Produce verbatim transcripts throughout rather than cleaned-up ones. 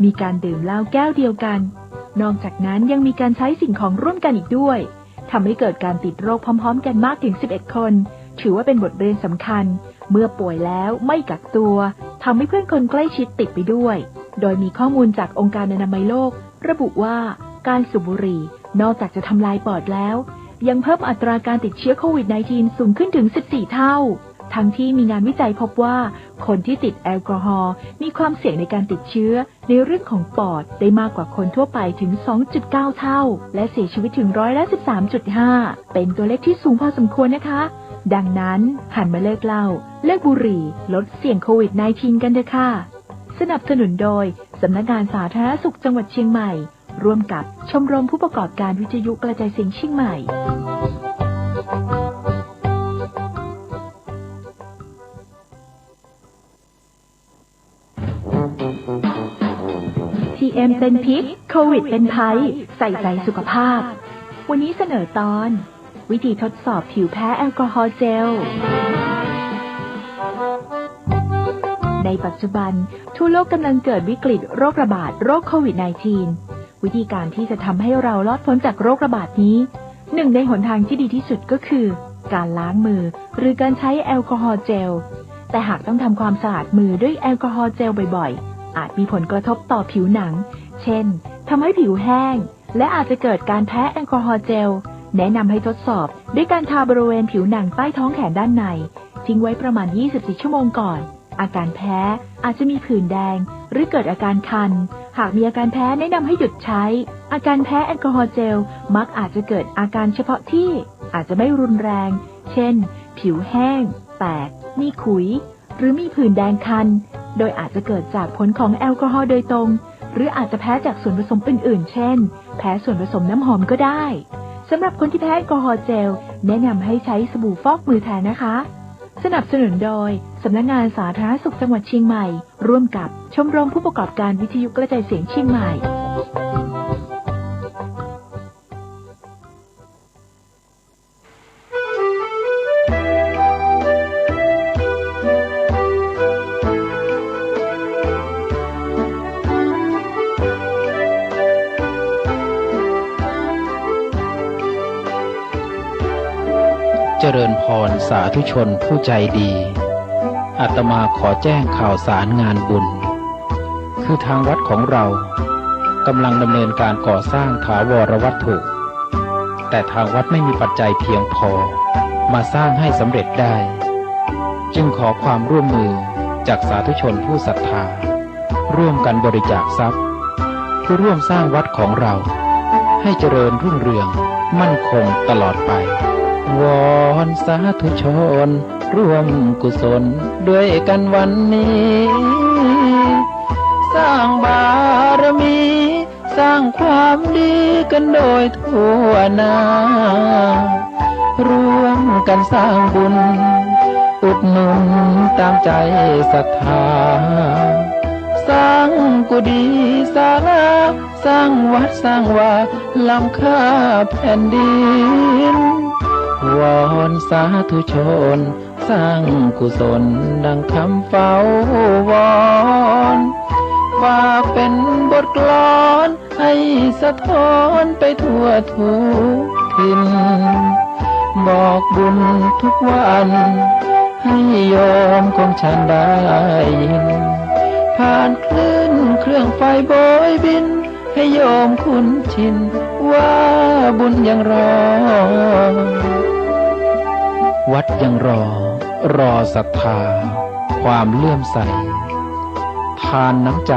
มีการดื่มเหล้าแก้วเดียวกัน นอกจากนั้นยังมีการใช้สิ่งของร่วมกันอีกด้วย ทำให้เกิดการติดโรคพร้อมๆ กันมากถึงสิบเอ็ดคน ถือว่าเป็นบทเรียนสำคัญ เมื่อป่วยแล้วไม่กักตัว ทำให้เพื่อนคนใกล้ชิดติดไปด้วย โดยมีข้อมูลจากองค์การอนามัยโลก ระบุว่าการสูบบุหรี่นอกจากจะทำลายปอดแล้ว ยังเพิ่มอัตราการติดเชื้อโควิดสิบเก้า สูงขึ้นถึงสิบสี่เท่า ทั้งที่มีงานวิจัยพบว่าคนที่ติดแอลกอฮอล์มีความเสี่ยงในการติดเชื้อในเรื่องของปอดได้มากกว่าคนทั่วไปถึงสองจุดเก้าเท่า และเสียชีวิตถึงร้อยละสิบสามจุดห้า เป็นตัวเลขที่สูงพอสมควรนะคะ ดังนั้นหันมาเลิกเหล้า เลิกบุหรี่ ลดเสี่ยงโควิดสิบเก้า กันเถอะค่ะ สนับสนุนโดยสำนักงานสาธารณสุขจังหวัดเชียงใหม่ ร่วมกับชมรมผู้ประกอบการวิทยุกระจายเสียงเชียงใหม่ ทีเอ็มเป็นพิษ โควิดเป็นภัย ใส่ใจสุขภาพ วันนี้เสนอตอน วิธีทดสอบผิวแพ้แอลกอฮอล์เจล ในปัจจุบัน ทั่วโลกกำลังเกิดวิกฤตโรคระบาดโรคโควิดสิบเก้า วิธีการที่จะทำให้เรารอดพ้นจากโรคระบาดนี้ หนึ่งในหนทางที่ดีที่สุดก็คือ การล้างมือ หรือการใช้แอลกอฮอล์เจล แต่หากต้องทำความสะอาดมือด้วยแอลกอฮอล์เจลบ่อยๆ อาจมีผลกระทบต่อผิวหนัง เช่น ทำให้ผิวแห้ง และอาจจะเกิดการแพ้แอลกอฮอล์เจล แนะนำให้ทดสอบด้วยการทาบริเวณผิวหนังใต้ท้องแขนด้านใน ทิ้งไว้ประมาณยี่สิบสี่ชั่วโมงก่อน อาการแพ้อาจจะมีผื่นแดง หรือเกิดอาการคัน หากมีอาการแพ้แนะนำให้หยุดใช้ อาการแพ้แอลกอฮอล์เจลมักอาจจะเกิดอาการเฉพาะที่ อาจจะไม่รุนแรง เช่น ผิวแห้ง แตก มีขุย หรือมีผื่นแดงคัน โดยอาจจะเกิดจากผลของแอลกอฮอล์โดยตรง หรืออาจจะแพ้จากส่วนผสมอื่นๆ เช่น แพ้ส่วนผสมน้ำหอมก็ได้ สำหรับคนที่แพ้แอลกอฮอล์เจล แนะนำให้ใช้สบู่ฟอกมือแทนนะคะ สนับสนุนโดยสำนักงานสาธารณสุขจังหวัดเชียงใหม่ ร่วมกับชมรมผู้ประกอบการวิทยุกระจายเสียงเชียงใหม่ เจริญพรสาธุชนผู้ใจดี อาตมาขอแจ้งข่าวสารงานบุญ คือทางวัดของเรากำลังดำเนินการก่อสร้างถาวรวัตถุ แต่ทางวัดไม่มีปัจจัยเพียงพอมาสร้างให้สำเร็จได้ จึงขอความร่วมมือจากสาธุชนผู้ศรัทธา ร่วมกันบริจาคทรัพย์ เพื่อร่วมสร้างวัดของเราให้เจริญรุ่งเรืองมั่นคงตลอดไป วอนสาธุชนร่วมกุศลด้วยกันวันนี้ สร้างบารมี สร้างความดีกันโดยทั่วหน้า ร่วมกันสร้างบุญ อุดหนุนตามใจศรัทธา สร้างกุฏิศาลา สร้างวัดสร้างวาล้ำค่าแผ่นดิน วอนสาธุชน สร้างกุศลดังคำเฝ้าวอน ฝากเป็นบทกลอนให้สะท้อนไปทั่วทุกถิ่น บอกบุญทุกวันให้โยมของฉันได้ยิน ผ่านคลื่นเครื่องไฟโบยบิน ให้โยมคุ้นชินว่าบุญยังรอ วัดยังรอ รอศรัทธา ความเลื่อมใส ทานน้ำใจ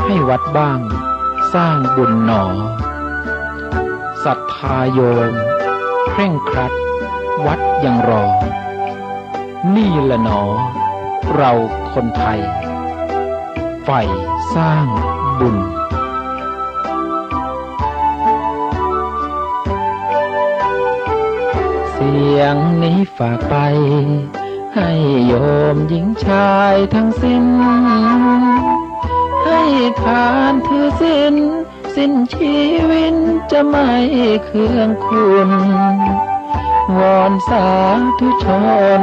ให้วัดบ้าง สร้างบุญหนอ ศรัทธาโยม เคร่งครัด วัดยังรอ นี่แหละหนอ เราคนไทย ใฝ่สร้างบุญ เสียงนี้ฝากไป ให้โยมหญิงชายทั้งสิ้น ให้ทานถือศีล สิ้นชีวิตจะไม่เคืองคุณ วอนสาธุชน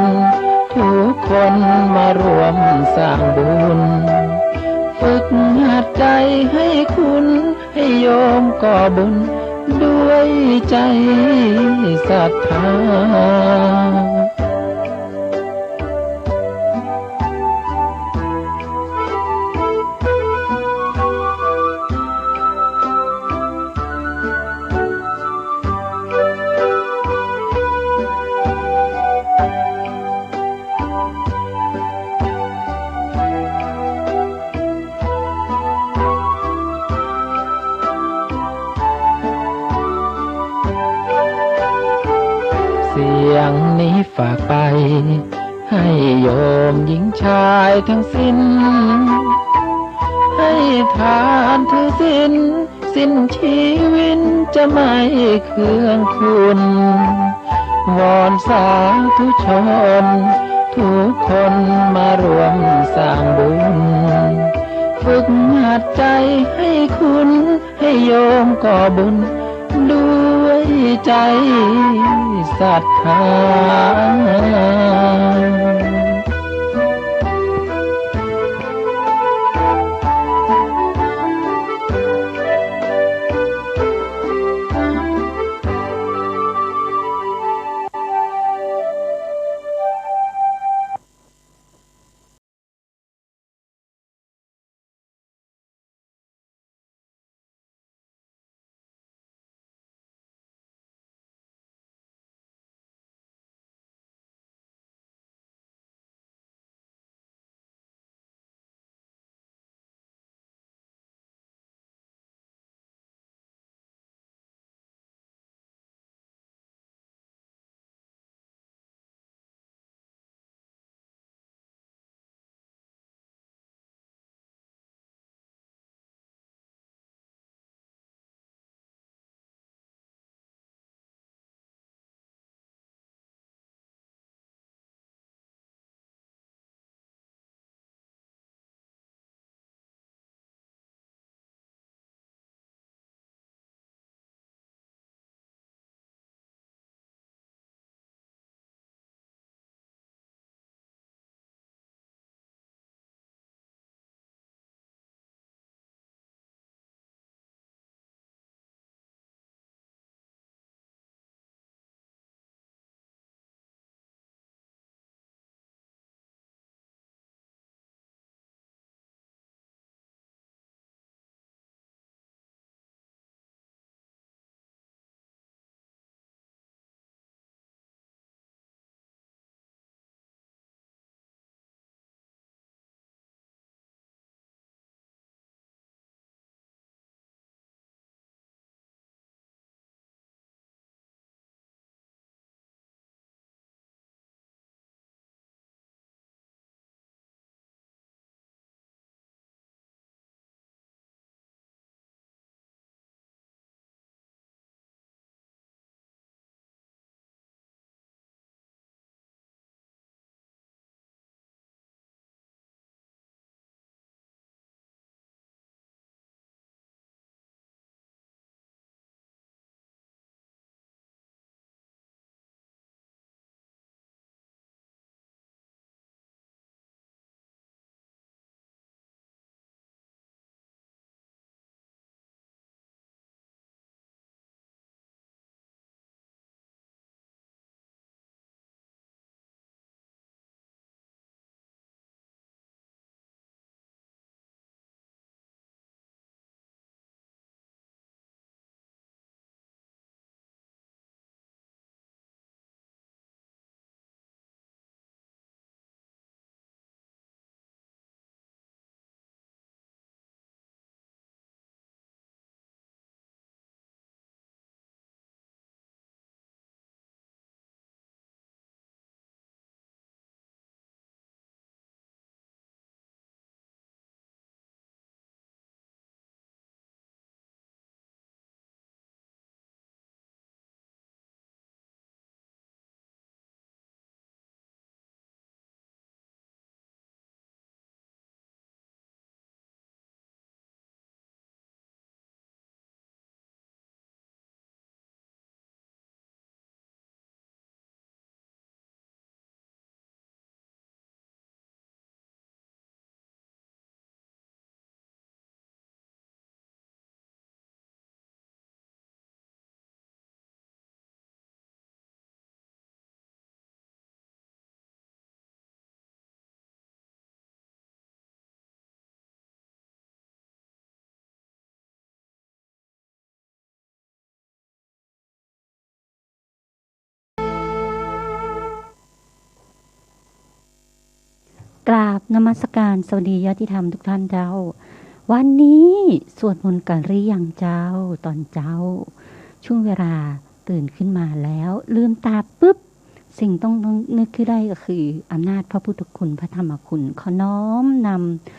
ทุกคนมาร่วมสร้างบุญ ฝึกให้ ใจ๋หื้อคุณ หื้อโยมก่อบุญ ด้วยใจ๋ศรัทธา เสียงนี้ฝากไป หื้อโยมญิงจายตังสิ้น หื้อทานถือศีล สิ้นจีวิตจะไม่เคืองคุณ วอนสาธุชน ทุกคนมาร่วมสร้างบุญ ฝึกหัดใจ๋หื้อคุณ หื้อโยมก่อบุญ ด้วยใจ๋ศรัทธา กราบนมัสการสวัสดีญาติธรรมทุกท่านเจ้า วันนี้สวดมนต์กัลยังเจ้า ตอนเจ๊า ช่วงเวลาตื่นขึ้นมาแล้ว ลืมตาปุ๊บ สิ่งต้องนึกขึ้นได้ก็คืออำนาจพระพุทธคุณ พระธรรมคุณ ขอน้อมน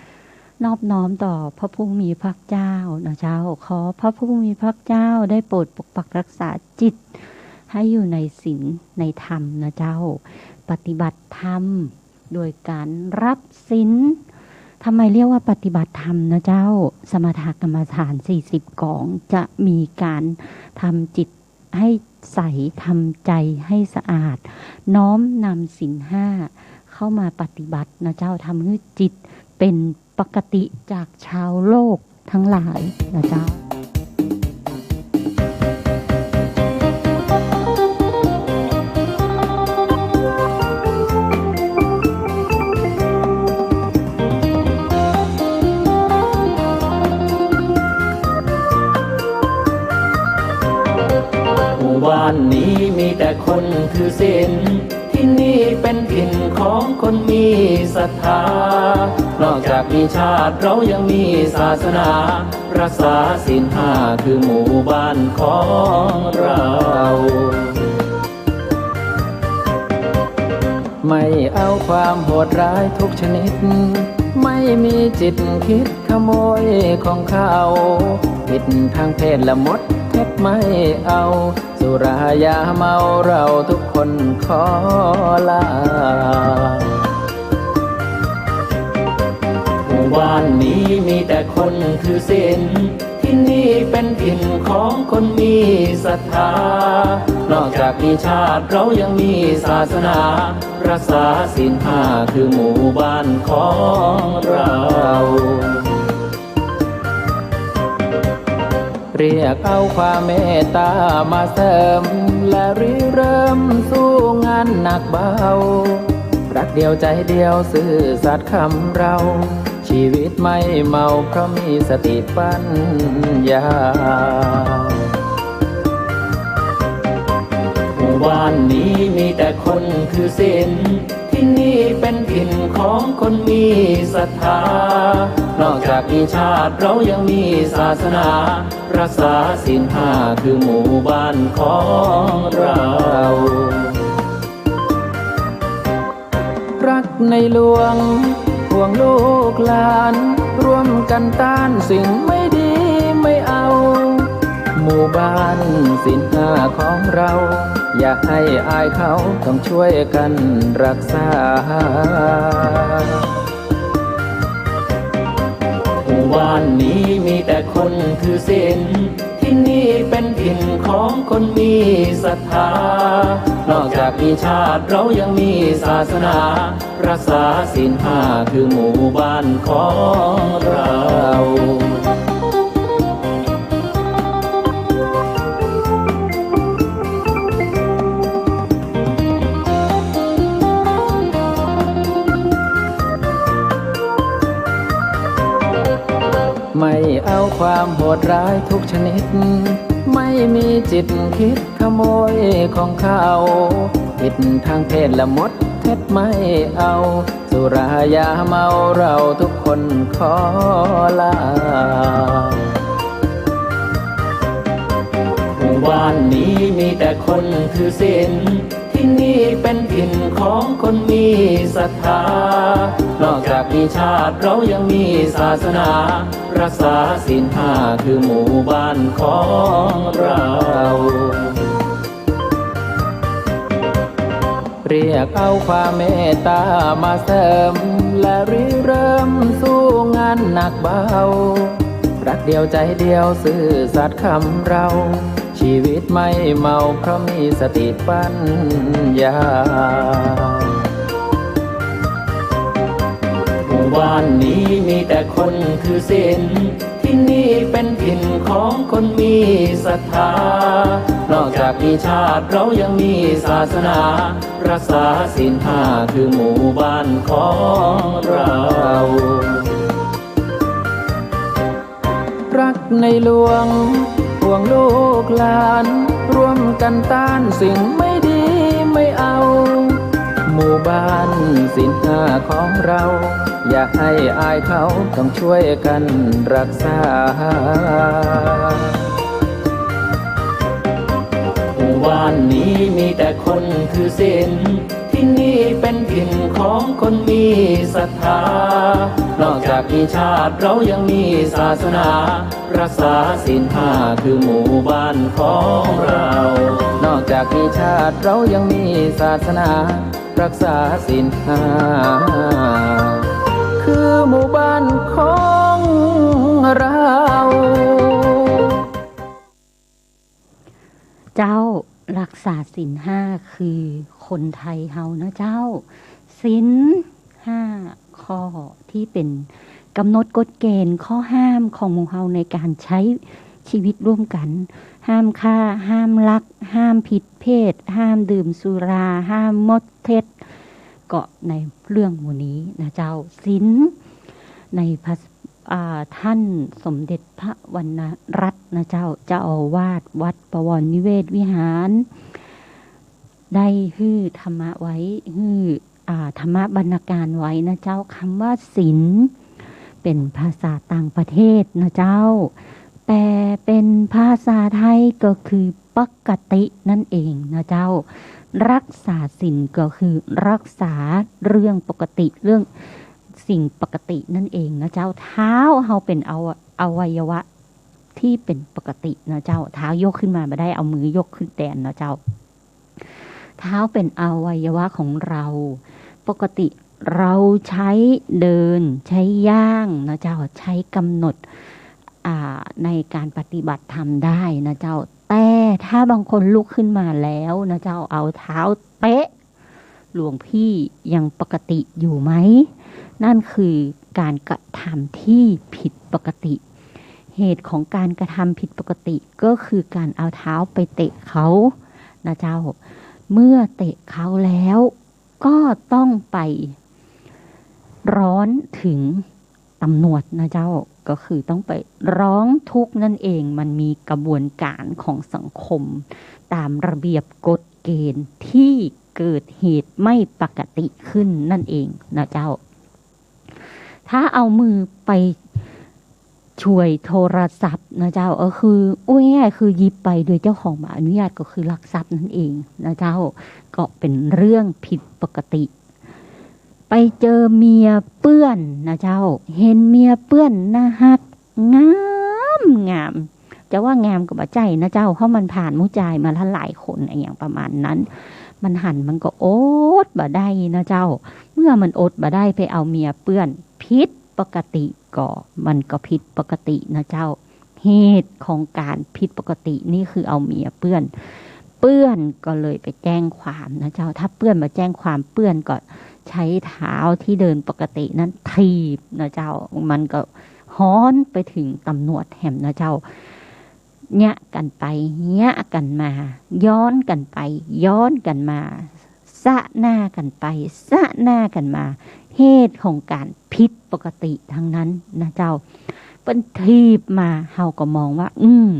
ำ นอบน้อมต่อพระผู้มีพระเจ้านะเจ้า ขอพระผู้มีพระเจ้าได้โปรดปกปักรักษาจิต ให้อยู่ในศีลในธรรมนะเจ้า ปฏิบัติธรรมโดยการรับศีล ทำไมเรียกว่าปฏิบัติธรรมนะเจ้า สมถกรรมฐานสี่สิบกอง จะมีการทำจิต ให้ใส ทำใจให้สะอาด น้อมนำศีลห้าเข้ามาปฏิบัตินะเจ้า ทำหื้อจิตเป็นปกติจากชาวโลกทั้งหลายนะเจ้า หมู่บ้านนี้มีแต่คนถือศีล ที่นี่เป็นถิ่นของคนมีศรัทธา นอกจากมีชาติเรายังมีศาสนา รักษาศีลห้าคือหมู่บ้านของเรา ไม่เอาความโหดร้ายทุกชนิด ไม่มีจิตคิดขโมยของเขา ผิดทางเพศละมดเท็จไม่เอา สุรายาเมาเราทุกคนขอลา หมู่บ้านนี้มีแต่คนถือศีล ที่นี่เป็นถิ่นของคนมีศรัทธา นอกจากมีชาติเรายังมีศาสนา รักษาศีลห้าคือหมู่บ้านของเรา เรียกเอาความเมตตามาเสริม และริเริ่มสู้งานหนักเบา รักเดียวใจเดียวซื่อสัตย์คำเรา ชีวิตไม่เมาเพราะมีสติปัญญา หมู่บ้านนี้มีแต่คนถือศีล ที่นี่เป็นถิ่นของคนมีศรัทธา นอกจากมีชาติเรายังมีศาสนา รักษาศีลห้าคือหมู่บ้านของเรา รักในหลวง ห่วงลูกหลาน ร่วมกันต้านสิ่งไม่ดีไม่เอา หมู่บ้านศีลห้าของเรา อย่าให้อายเขา ต้องช่วยกันรักษา หมู่บ้านนี้มีแต่คนถือศีล ที่นี่เป็นถิ่นของคนมีศรัทธา นอกจากมีชาติเรายังมีศาสนา รักษาศีลห้าคือหมู่บ้านของเรา ไม่เอาความโหดร้ายทุกชนิด ไม่มีจิตคิดขโมยของเขา ผิดทางเพศละมดเท็จไม่เอา สุรายาเมาเราทุกคนขอลา หมู่บ้านนี้มีแต่คนถือศีล ที่นี่เป็นถิ่นของคนมีศรัทธา นอกจากมีชาติเรายังมีศาสนา รักษาศีลห้าคือหมู่บ้านของเรา เรียกเอาความเมตตามาเสริม และริเริ่มสู้งานหนักเบา รักเดียวใจเดียวซื่อสัตย์คำเรา ชีวิตไม่เมาเพราะมีสติปัญญา หมู่บ้านนี้มีแต่คนถือศีล ที่นี่เป็นถิ่นของคนมีศรัทธา นอกจากมีชาติเรายังมีศาสนา รักษาศีลห้าคือหมู่บ้านของเรา รักในหลวง ห่วงลูกหลาน ร่วมกันต้านสิ่งไม่ดีไม่เอา ห หมู่บ้านศีลห้าของเรา อย่าให้อายเขา ต้องช่วยกันรักษา หมู่บ้านนี้มีแต่คนถือศีล ที่นี่เป็นถิ่นของคนมีศรัทธา นอกจากมีชาติเรายังมีศาสนา รักษาศีลห้าคือหมู่บ้านของเรา นอกจากมีชาติเรายังมีศาสนา รักษาศีลห้า คือหมู่บ้านของเรา เจ้า รักษาศีลห้าคือคนไทยเฮานะเจ้า ศีลห้าข้อตี้เป๋นกำหนดกฎเกณฑ์ข้อห้ามของหมู่เฮาในก๋านใจ๊ชีวิตร่วมกั๋น ห้ามฆ่า ห้ามลัก ห้ามผิดเพศ ห้ามดื่มสุรา ห้ามมดเท็จ ก็ในเรื่องหมู่นี้นะเจ้า ศีลในพระ อ่า ท่านสมเด็จพระวรรณรัตน์นะเจ้า เจ้าอาวาสวัดบวรนิเวศวิหาร ได้หื้อธรรมะไว้ หื้อ อ่า ธรรมบรรณาการไว้นะเจ้า กำว่าศีลเป๋นภาษาต่างประเทศนะเจ้า แปลเป๋นภาษาไทยก็คือปกตินั่นเองนะเจ้า รักษาศีลก็คือรักษาเรื่องปกติ เรื่องสิ่งปกตินั่นเองนะเจ้า เท้าเฮาเป๋นอว- อวัยวะตี้เป๋นปกตินะเจ้า เท้ายกขึ้นมาบ่ได้ เอามือยกขึ้นแตนนะเจ้า เท้าเป๋นอวัยวะของเรา ปกติเราใจ๊เดิน ใจ๊ย่างนะเจ้า ใจ๊กำหนด อ่า ในก๋านปฏิบัติธรรมได้นะเจ้า แต่ถ้าบางคนลุกขึ้นมาแล้วนะเจ้า เอาเท้าเตะ หลวงพี่ยังปกติอยู่ไหม นั่นคือก๋านกระทำตี้ผิดปกติ เหตุของก๋านกระทำผิดปกติก็คือก๋านเอาเท้าไปเตะเขานะเจ้า เมื่อเตะเขาแล้วก็ต้องไปร้อนถึงตำรวจนะเจ้า ก็คือต้องไปร้องทุกข์นั่นเอง มันมีกระบวนก๋านของสังคม ต๋ามระเบียบกฎเกณฑ์ตี้เกิดเหตุไม่ปกติขึ้นนั่นเองนะเจ้า ถ้าเอามือไปฉวยโทรศัพท์นะเจ้า ก็คือ อู้ง่ายๆ คือหยิบไปโดยเจ้าของบ่อนุญาต ก็คือลักทรัพย์นั่นเองนะเจ้า ก็เป๋นเรื่องผิดปกติ ไปเจอเมียเปื้อนนะเจ้า หันเมียเปื้อนน่าฮัก งาม งาม จะว่างามก็บ่ใจ้นะเจ้า เพราะมันผ่านหมู่จายมาละหลายคนอะหยังประมาณนั้น มันหันมันก็อดบ่ได้นะเจ้า เมื่อมันอดบ่ได้ไปเอาเมียเปื้อน ผิดปกติก่อ มันก็ผิดปกตินะเจ้า เหตุของก๋านผิดปกตินี่คือเอาเมียเปื้อน เปื้อนก็เลยไปแจ้งความนะเจ้า ถ้าเปื้อนมาแจ้งความ เปื้อนก็ใจ๊เท้าตี้เดินปกตินั้นถีบนะเจ้า มันก็ฮ้อนไปถึงตำรวจแหมนะเจ้า เยียะกั๋นไป เยียะกั๋นมา ย้อนกั๋นไป ย้อนกั๋นมา สะหน้ากั๋นไป สะหน้ากั๋นมา เหตุของก๋านผิดปกติทั้งนั้นนะเจ้า เปิ้นถีบมา เฮาก็มองว่า อืม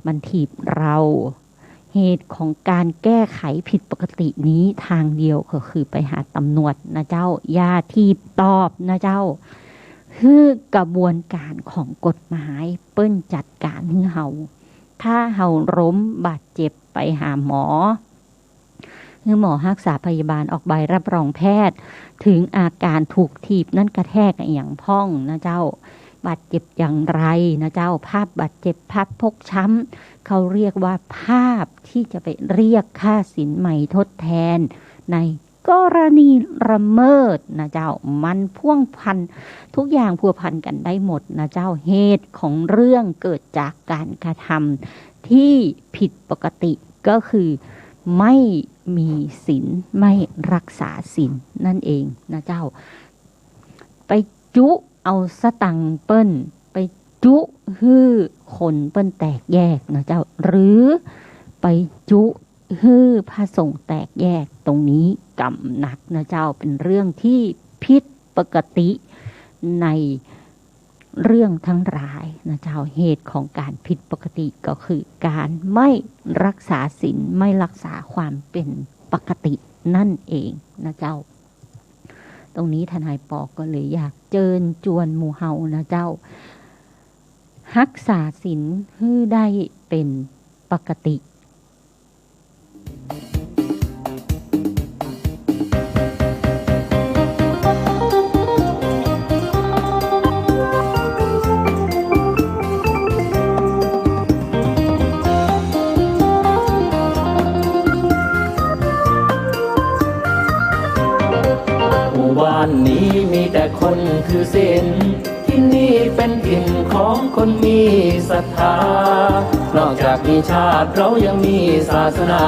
มันถีบเรา เหตุของก๋านแก้ไขผิดปกตินี้ทางเดียวก็คือไปหาตำรวจนะเจ้า อย่าถีบตอบนะเจ้า หื้อกระบวนก๋านของกฎหมายเปิ้นจัดก๋านหื้อเฮา ถ้าเฮาล้มบาดเจ็บไปหาหมอ หื้อหมอฮักษาพยาบาลออกใบรับรองแพทย์ ถึงอาก๋านถูกถีบนั้นกระแทกอะหยังพ่องนะเจ้า บาดเจ็บอย่างไรนะเจ้า ภาพบาดเจ็บ ภาพฟกช้ำ เขาเรียกว่าภาพที่จะไปเรียกค่าสินไหมทดแทน ในกรณีละเมิดนะเจ้า มันพ่วงพัน ทุกอย่างพัวพันกันได้หมดนะเจ้า เหตุของเรื่องเกิดจากก๋านกระทำที่ผิดปกติ ก็คือไม่มีศีล ไม่รักษาศีลนั่นเองนะเจ้า ไปจุเอาสตังค์เปิ้น ไปจุหื้อคนเปิ้นแตกแยกนะเจ้า หรือไปจุหื้อพระสงฆ์แตกแยก ตรงนี้กำหนักนะเจ้า เป๋นเรื่องที่ผิดปกติใน เรื่องทั้งหลายนะเจ้า เหตุของก๋านผิดปกติก็คือก๋านไม่รักษาศีล ไม่รักษาความเป๋นป ปกตินั่นเองนะเจ้า ตรงนี้ทนายปอก็เลยอยากเจิญจวนหมู่เฮานะเจ้า ฮักษาศีลหื้อได้เป๋นปกติ หมู่บ้านนี้มีแต่คนถือศีล ที่นี่เป็นถิ่นของคนมีศรัทธา นอกจากมีชาติเรายังมีศาสนา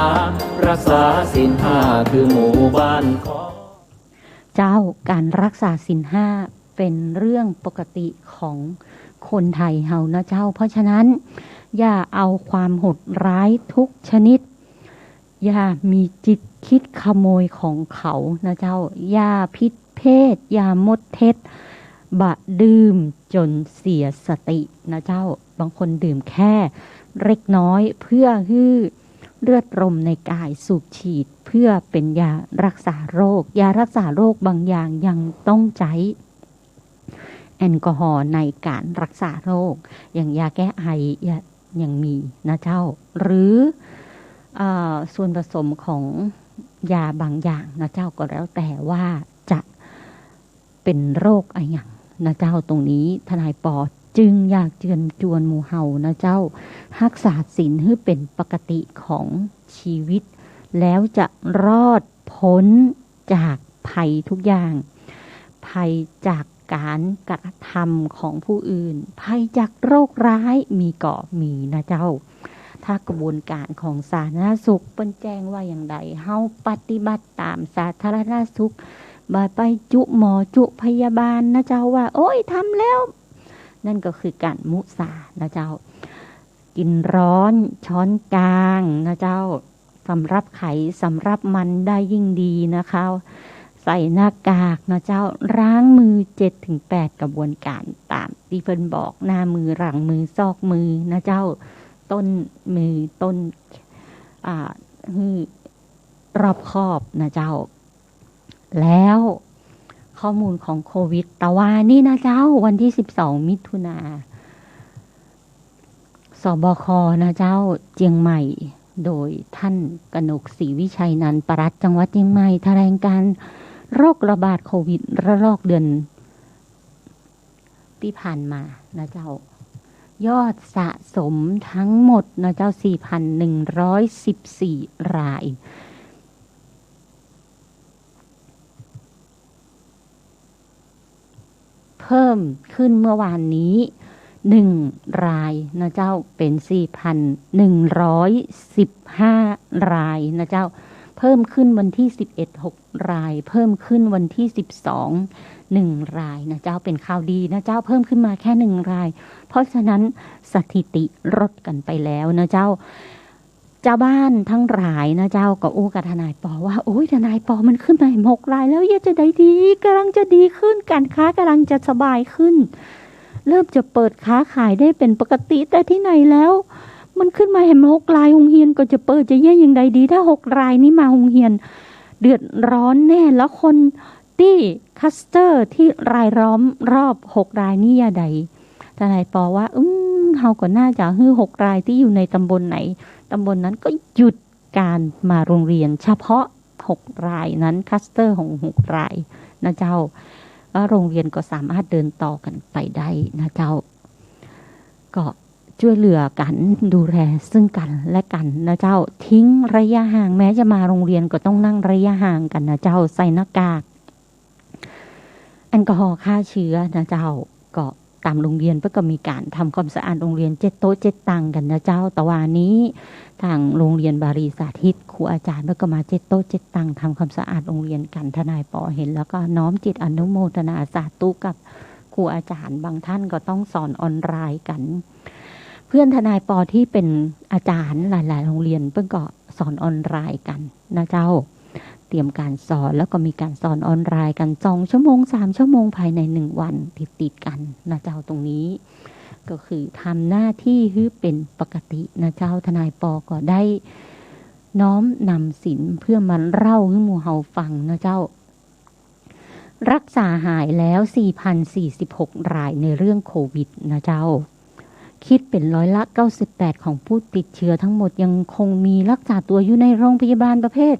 รักษาศีลห้าคือหมู่บ้านของ เจ้า การรักษาศีลห้าเป๋นเรื่องปกติของคนไทยเฮานะเจ้า เพราะฉะนั้นอย่าเอาความโหดร้ายทุกชนิด อย่ามีจิตคิดขโมยของเขานะเจ้า อย่าผิดเพศ อย่ามดเท็จ บ่าดื่มจ๋นเสียสตินะเจ้า บางคนดื่มแค่เล็กน้อยเพื่อหื้อเลือดลมในกายสูบฉีด เพื่อเป๋นยารักษาโรค ยารักษาโรคบางอย่างยังต้องใจ๊ แอลกอฮอล์ในการรักษาโรค อย่างยาแก้ไอ ยา ยังมีนะเจ้า หรือ เอ่อ ส่วนผสมของยาบางอย่างนะเจ้า ก็แล้วแต่ว่าจะเป๋นโรคอะหยังนะเจ้า ตรงนี้ทนายปอจึงอยากเจิญจวนหมู่เฮานะเจ้า ฮักษาศีลหื้อเป๋นปกติของชีวิต แล้วจะรอด พ้นจากภัยทุกอย่าง ภัยจากการกระทำของผู้อื่น ภัยจากโรคร้ายมีก่อมีนะเจ้า ถ้ากระบวนการของสาธารณสุขเปิ้นแจ้งว่าอย่างใด เฮาปฏิบัติต๋ามสาธารณสุข บ่าไปจุหมอจุพยาบาลนะเจ้าว่า โอ๊ย ทำแล้ว นั่นก็คือการมุสานะเจ้า กิ๋นร้อนช้อนกลางนะเจ้า สำหรับใผสำหรับมันได้ยิ่งดีนะคะ ใส่หน้ากากนะเจ้า ล้างมือเจ็ดถึงแปดกระบวนการต๋ามตี้เปิ้นบอก หน้ามือ หลังมือ ซอกมือนะเจ้า ต้นมือ ต้น อ่า หื้อรอบคอบนะเจ้า แล้วข้อมูลของโควิดตะวานี้นะเจ้า วันตี้สิบสองมิถุนา สบค นะเจ้า เจียงใหม่ โดยท่านกนก ศรีวิชัยนันท์ ปลัดจังหวัดเจียงใหม่ แถลงการโรคระบาดโควิดระลอกเดือนตี้ผ่านมานะเจ้า ยอดสะสมทั้งหมดนะเจ้า สี่พันหนึ่งร้อยสิบสี่ราย เพิ่มขึ้นเมื่อวานนี้หนึ่งรายนะเจ้า เป๋นสี่พันหนึ่งร้อยสิบห้ารายนะเจ้า เพิ่มขึ้นวันตี้สิบเอ็ด หกราย เพิ่มขึ้นวันตี้สิบสอง หนึ่งรายนะเจ้า เป๋นข่าวดีนะเจ้า เพิ่มขึ้นมาแค่หนึ่งราย เพราะฉะนั้นสถิติลดกั๋นไปแล้วนะเจ้า จาวบ้านตังหลายนะเจ้า ก็อู้กับทนายปอว่า โอ๊ย ทนายปอ มันขึ้นมาแหมหกรายแล้ว เยียะจะใดดี ก่ำลังจะดีขึ้น ก๋านค้าก่ำลังจะสบายขึ้น เริ่มจะเปิดค้าขายได้เป๋นปกติ แต่ตี้ไหนแล้ว มันขึ้นมาแหมหกราย โฮงเฮียนก็จะเปิด จะเยียะอย่างใดดี ถ้าหกรายนี้มาโฮงเฮียน เดือดร้อนแน่ แล้วคน ตี้คลัสเตอร์ตี้รายล้อมรอบหกรายนี้ยะใด ทนายปอว่า อืม เฮาก็น่าจะหื้อหกรายตี้อยู่ในตำบลไหน ตำบลนั้นก็หยุดก๋านมาโฮงเฮียน เฉพาะหกรายนั้น คลัสเตอร์ของหกรายนะเจ้า แล้วโฮงเฮียนก็สามารถเดินต่อกั๋นไปได้นะเจ้า ก็จ้วยเหลือกั๋น ดูแลซึ่งกั๋นและกั๋นนะเจ้า ทิ้งระยะห่าง แม้จะมาโฮงเฮียนก็ต้องนั่งระยะห่างกั๋นนะเจ้า ใส่หน้ากาก แอลกอฮอล์ฆ่าเชื้อนะเจ้า ก็ต๋ามโฮงเฮียนเปิ้นก็มีก๋านทำความสะอาดโฮงเฮียน เจ็ดโต๊ะเจ็ดตังกั๋นนะเจ้า ตะวานี้ ตางโฮงเฮียนบาลีสาธิต ครูอาจ๋ารย์เปิ้นก็มาเจ็ดโต๊ะเจ็ดตัง ทำความสะอาดโฮงเฮียนกั๋น ทนายปอเห็นแล้วก็น้อมจิตอนุโมทนาสาธุกับครูอาจ๋ารย์ บางท่านก็ต้องสอนออนไลน์กั๋น เพื่อนทนายปอตี้เป๋นอาจ๋ารย์หลายๆ โฮงเฮียนเปิ้นก็ สอนออนไลน์กั๋นนะเจ้า เตรียมก๋านสอน แล้วก็มีก๋านสอนออนไลน์กั๋น สองชั่วโมง สามชั่วโมง ภายในหนึ่งวันติดๆ กั๋นนะเจ้า ตรงนี้ ก็คือทำหน้าตี้หื้อเป๋นปกตินะเจ้า ทนายปอก็ได้ น้อมนำศีลเพื่อมาเล่าหื้อหมู่เฮาฟังนะเจ้า รักษาหายแล้ว สี่พันสี่สิบหก รายในเรื่องโควิดนะเจ้า คิดเป๋นร้อยละ เก้าสิบแปด ของผู้ติดเชื้อทั้งหมด ยังคงมีรักษาตั๋วอยู่ในโรงพยาบาลประเภท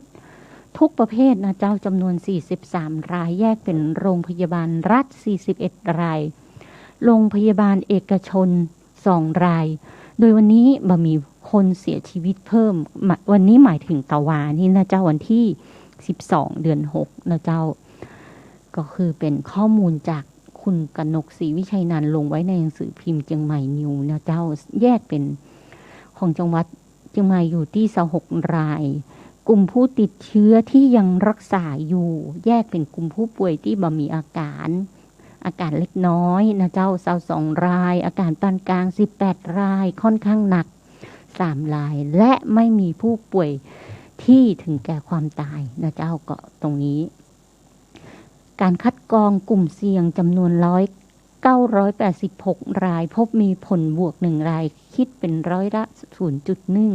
ทุกประเภทนะเจ้า จ๋ำนวน สี่สิบสาม ราย แยกเป๋นโรงพยาบาลรัฐ สี่สิบเอ็ด ราย โรงพยาบาลเอกชน สอง ราย โดยวันนี้บ่มีคนเสียชีวิตเพิ่ม มะ วันนี้หมายถึงตะวานี้นะเจ้า วันตี้ สิบสอง เดือนหก นะเจ้า ก็คือเป๋นข้อมูลจากคุณกนก ศรีวิชัยนันท์ ลงไว้ในหนังสือพิมพ์เจียงใหม่นิวนะเจ้า แยกเป๋นของจังหวัดเจียงใหม่อยู่ตี้ ซาวหก ราย กลุ่มผู้ติดเชื้อที่ยังรักษาอยู่ แยกเป๋นกลุ่มผู้ป่วยตี้บ่มีอาการ อาการเล็กน้อยนะเจ้า ซาวสอง ราย อาการปานกลาง สิบแปด ราย ค่อนข้างหนัก สาม ราย และไม่มีผู้ป่วยที่ถึงแก่ความตายนะเจ้า ก็ตรงนี้ การคัดกรองกลุ่มเสี่ยงจ๋ำนวนร้อย เก้าร้อยแปดสิบหก ราย พบมีผลบวก หนึ่ง ราย คิดเป๋นร้อยละ ศูนย์จุดหนึ่ง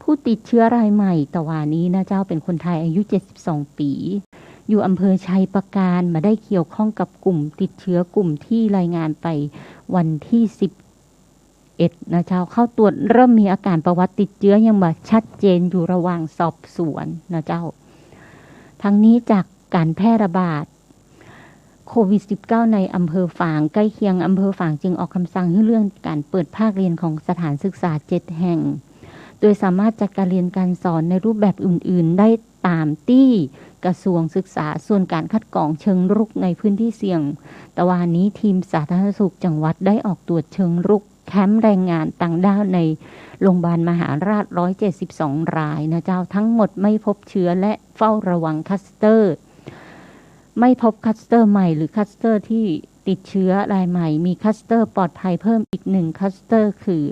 ผู้ติดเชื้อรายใหม่ตะวานี้นะเจ้า เป๋นคนไทยอายุ เจ็ดสิบสอง ปี๋ อยู่อำเภอชัยปราการ บ่ได้เกี่ยวข้องกับกลุ่มติดเชื้อกลุ่มที่รายงานไปวันตี้ สิบเอ็ด นะเจ้า เข้าตรวจเริ่มมีอาการประวัติติดเชื้อยังบ่ชัดเจน อยู่ระหว่างสอบสวนนะเจ้า ทั้งนี้จากการแพร่ระบาด โควิด สิบเก้า ในอำเภอฝางใกล้เคียง อำเภอฝางจึงออกกำสั่งหื้อเลื่อนการเปิดภาคเรียนของสถานศึกษา เจ็ด แห่ง โดยสามารถจัดการเรียนการสอนในรูปแบบอื่นๆ ได้ตามตี้กระทรวงศึกษา ส่วนการคัดกรองเชิงรุกในพื้นที่เสี่ยง ตะวานี้ทีมสาธารณสุขจังหวัดได้ออกตรวจเชิงรุกแคมป์แรงงานต่างด้าวในโรงพยาบาลมหาราช ร้อยเจ็ดสิบสอง รายนะเจ้า ทั้งหมดไม่พบเชื้อและเฝ้าระวังคลัสเตอร์ ไม่พบคลัสเตอร์ใหม่หรือคลัสเตอร์ที่ติดเชื้อรายใหม่ มีคลัสเตอร์ปลอดภัยเพิ่มอีกหนึ่งคลัสเตอร์ คือ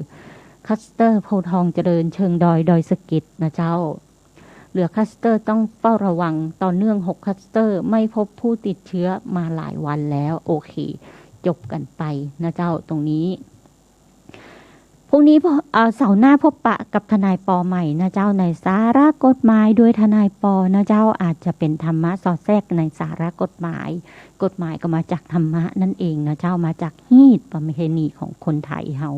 คลัสเตอร์โพธิ์ทองเจริญเชิงดอย ดอยสะเก็ดนะเจ้า เหลือคลัสเตอร์ต้องเฝ้าระวังต่อเนื่อง หก คลัสเตอร์ ไม่พบผู้ติดเชื้อมาหลายวันแล้ว โอเค จบกันไปนะเจ้า ตรงนี้ พรุ่งนี้พบ เอ่อ เสาร์หน้าพบปะกับทนายปอใหม่นะเจ้า ในสาระกฎหมายด้วยทนายปอนะเจ้า อาจจะเป็นธรรมะสอดแทรกในสาระกฎหมาย กฎหมายก็มาจากธรรมะนั่นเองนะเจ้า มาจากฮีตประเพณีของคนไทยเฮา